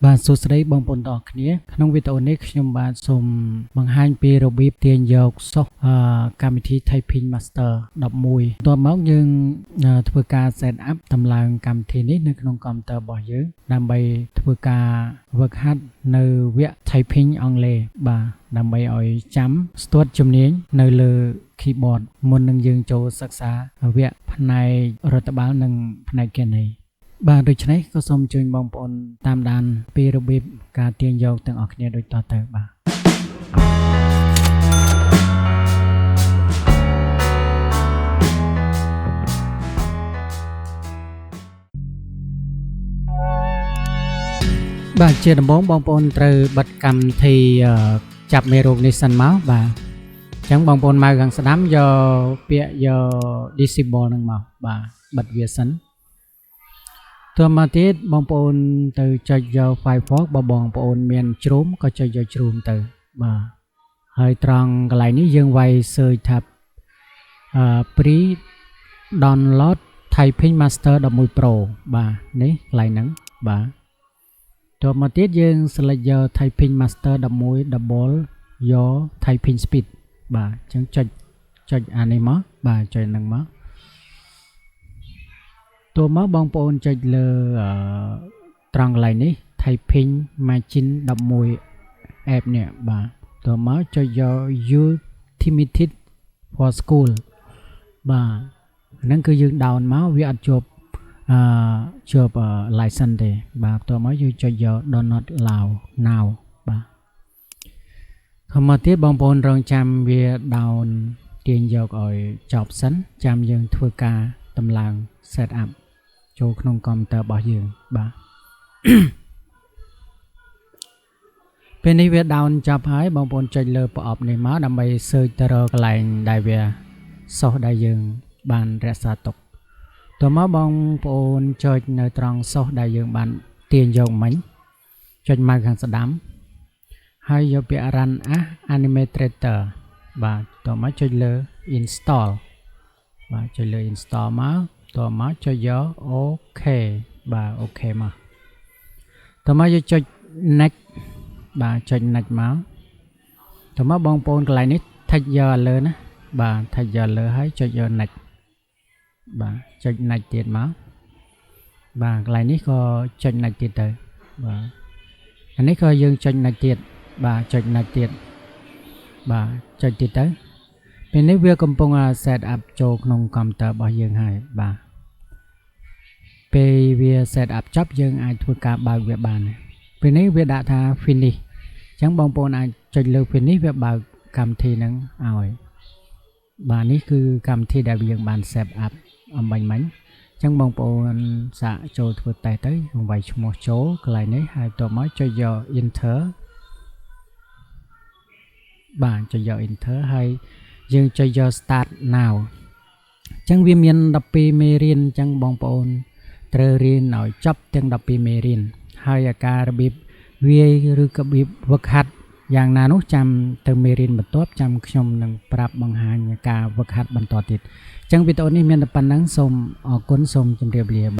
បាទសួស្តីបងប្អូនទាំងអស់គ្នាក្នុងវីដេអូនេះខ្ញុំបាទសូមបង្ហាញពីរបៀបទាញយក source កម្មវិធី Typing Master 11បន្ទាប់មកយើងធ្វើការ set up តម្លើងកម្មវិធីនេះនៅក្នុងកុំព្យូទ័ររបស់យើងដើម្បីធ្វើការហ្វឹកហាត់នៅវគ្គ Typing អង់គ្លេសបាទដើម្បីឲ្យចាំស្ទាត់ជំនាញនៅលើ keyboard មុននឹងយើងចូលសិក្សាវគ្គផ្នែករដ្ឋបាលនិងផ្នែកគណនេយ្យបាទដូច្នេះក៏សូមអញ្ជើញបងប្អូនតាមដានពីរបៀបការទាញយកទាំងអស់គ្នាដូចតទៅបាទ បាទជាដំបូងបងប្អូនត្រូវបិទកម្មវិធីចាប់មេរោគនេះសិនមកបាទអញ្ចឹងបងប្អូនមកខាងស្ដាំយកពាក្យយក disable ហ្នឹងមកបាទបិទវាសិនតមកទៀតបងប្អូនទៅចុចយក Firefox បើបងប្អូនមាន Chrome ក៏ចុចយក Chrome ទៅបាទហើយត្រង់កន្លែងនេះយើងវាយ search ថាអឺ pre download Typing Master 11 Pro បាទនេះកន្លែងហ្នឹងបាទតមកទៀតយើង select យក Typing Master 11 double យក Typing Speed បាទអញ្ចឹងចុចចុចអានេះមកបាទចុចហ្នឹងមកតមកបងប្អូនចុចលើត្រង់កន្លែងនេះ Typing Machine 11 app នេះបាទតមកចុចយក Ultimate for School បាទហ្នឹងគឺយើង down មកវាអត់ជាប់អឺជាប់ license ទេបាទបន្ទាប់មកយើងចុចយក download now បាទខំមកទៀតបងប្អូនរងចាំវា down ទាញយកឲ្យចប់សិនចាំយើងធ្វើការតម្លើង set up ចូលក្នុងកុំព្យូទ័ររបស់យើងបាទ ពេលនេះវា down ចប់ហើយបងប្អូនចុចលើប្រអប់នេះមកដើម្បី search ទៅរកកន្លែងដែលវា source ដែលយើងបានរក្សាទុកតមកបងប្អូនចុចនៅត្រង់ source ដែលយើងបានទាញយកមិញចុចមកខាងស្ដាំហើយយកពាក្យ run as administrator បាទតមកចុចលើ install បាទចុចលើ install មកតមកចុចយក OK បាទ OK មកតមកយកចុច next បាទចុច next មកតមកបងប្អូនកន្លែងនេះ tick យកលើណាបាទ tick យកលើហើយចុចយក next បាទចុច next ទៀតមកបាទកន្លែងនេះក៏ចុច next ទៀតទៅបាទអានេះក៏យើងចុច next ទៀតបាទចុច next ទៀតបាទចុចទៀតទៅពេលនេះវាកំពុង set up ចូលក្នុងកុំព្យូទ័ររបស់យើងហើយបាទពេលវា set up ចប់យើងអាចធ្វើការបើកវាបានពេលនេះវាដាក់ថា finish អញ្ចឹងបងប្អូនអាចចុចលើ finish វាបើកកម្មវិធីហ្នឹងឲ្យបាទនេះគឺកម្មវិធីដែលយើងបាន set up អម្បាញ់មិញអញ្ចឹងបងប្អូនសាកចូលធ្វើតេស្តទៅវាយឈ្មោះចូលកន្លែងនេះហើយបន្ទាប់មកចុចយក enter បាទចុចយក enter ហើយយើងចុចយក start now អញ្ចឹងវាមាន12មេរៀនអញ្ចឹងបងប្អូនត្រូវរៀនឲ្យចប់ទាំង12មេរៀនហើយអាការរបៀបវាយឬក៏របៀបវឹកហាត់យ៉ាងណានោះចាំទៅមេរៀនបន្ទាប់ចាំខ្ញុំនឹងប្រាប់បង្ហាញការវឹកហាត់បន្តទៀតអញ្ចឹងវីដេអូនេះមានតែប៉ុណ្ណឹងសូមអរគុណសូមជម្រាបលា។